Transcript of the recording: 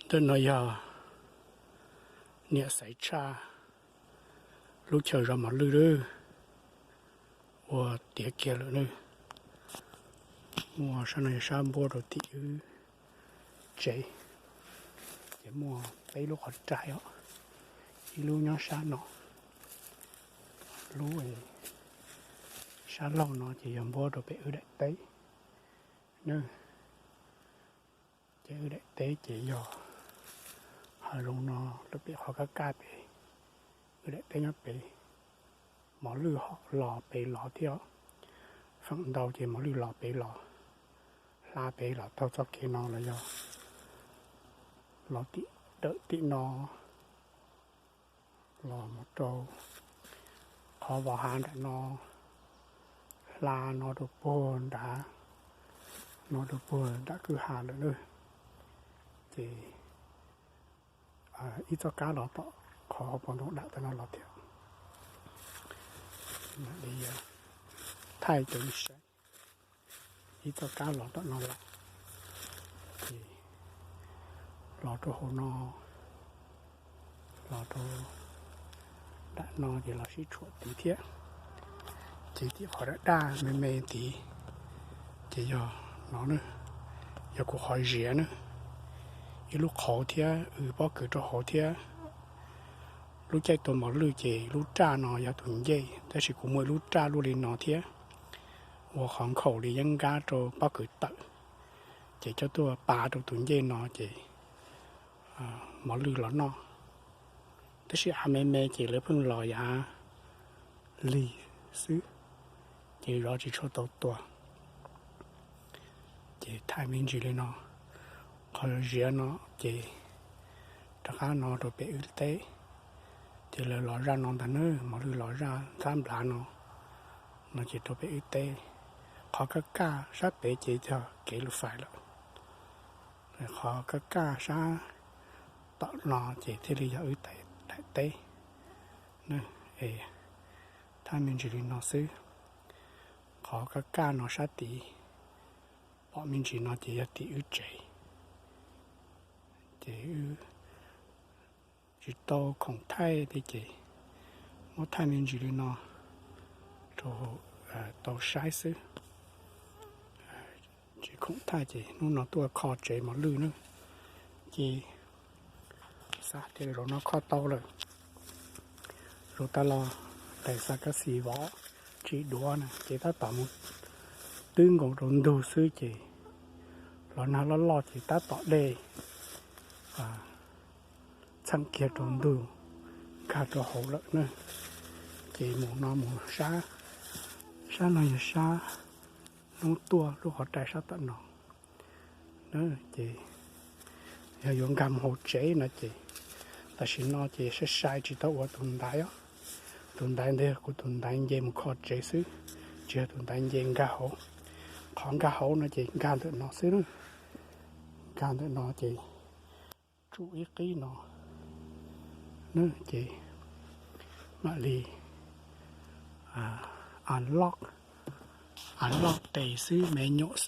Ntawm no yog niam xaiv tshaj lub chaw zov mos lwj lawm, ua tiav kiag lawm nawb. Muaj sab no yog sab npuab rau tim wb tsev, ces muaj peb lub qhov rais os, ib lub nyob sab no, lub sab laug no ces yog npuab rau pem wb daim teb nawb. Ces wb daim teb ces yog hav zoov no lawm pem qhov kaj kaj pem, wb daim teb nyob pem. Mos lwj ho los pem los thiab, feem ntau ces mos lwj los pem los, hla pem los taug txoj kev no los yog los tim dawm tim no, los mus rau qhov vos hav nram no, hla no rau puag nrad, no rau puag nram kwj ha lawm nawb. Ces ib txoj kab los tom qhov hauv paus ntoo dam tam no los thiab. Thaij rau nej saib, ib txoj kab los tom no los, ces los rau hauv no, los rau nram no ces los sib tshuam tid thiab. Ces tim qhov daj daj me me tid, ces yog no nawb, yog kuv qhov ziav nawb. Ib lub qhauv thiab, wb pob kws rau hauv thiab. Lub caij tua mos lwj ces lub raj no yog tus ncej, tab sis kuv muaj ib lub raj luaj li no thiab, ua qhov nkhaus li yeeb nkab rau pob kws tawm, ces coj tuaj pa rau tus ncej no ces mos lwj los noj. Tab sis av me me ces lawv pheej los yav lig xwb, ces zov tsis tshua tau tua. Ces thaij me ntsis li no, qhov ziav no ces rov qab no rau pem wb teb, ces lawv los zaj no ntag nawb, mos lwj los zaj ntxhab nplav no, no ces rau pem wb teb. Qhov kaj kaj sab pem ces yog kev lus fais lawm, qhov kaj kaj sab tom no ces thiaj li yog wb daim teb. Thaij me ntsis li no xwb, qhov kaj kaj no sab tid, pom me ntsis no ces yog tim wb tsev. Ces wb tsis tau khoom thaij li ces muab thaij me ntsis li no rau tau saib xwb. Tsis khoom thaij ces hnub no tuaj kho tsev mos lwj nawb. Ces xav tias zaum no kho tau lawm, zaum tas los daim xav kab xis vov tsis duav na ces tab tom mus twb nkaus rau ntug xwb ces los nag loj loj ces tab tom dej txheem kiag rau ntug nkag rau hauv lawm na. Ces mus no mus sab, sab no yog sab hnub tuaj lub qhov rais sab tom no. Ces yog yuav nkag mus hauv tsev no ces tam sim no ces sai sai tsis tau ua tus ntaiv os. Tus ntaiv ntawd yog kuv tus ntaiv nce mus kho tsev xwb, tsis yog tus ntaiv nce nkag hauv. Qhov nkag hauv no ces nkag ntawm no xwb na, nkag ntawm no ces tsum ib qib no na ces mam li unlock, unlock tes xwb me nyuam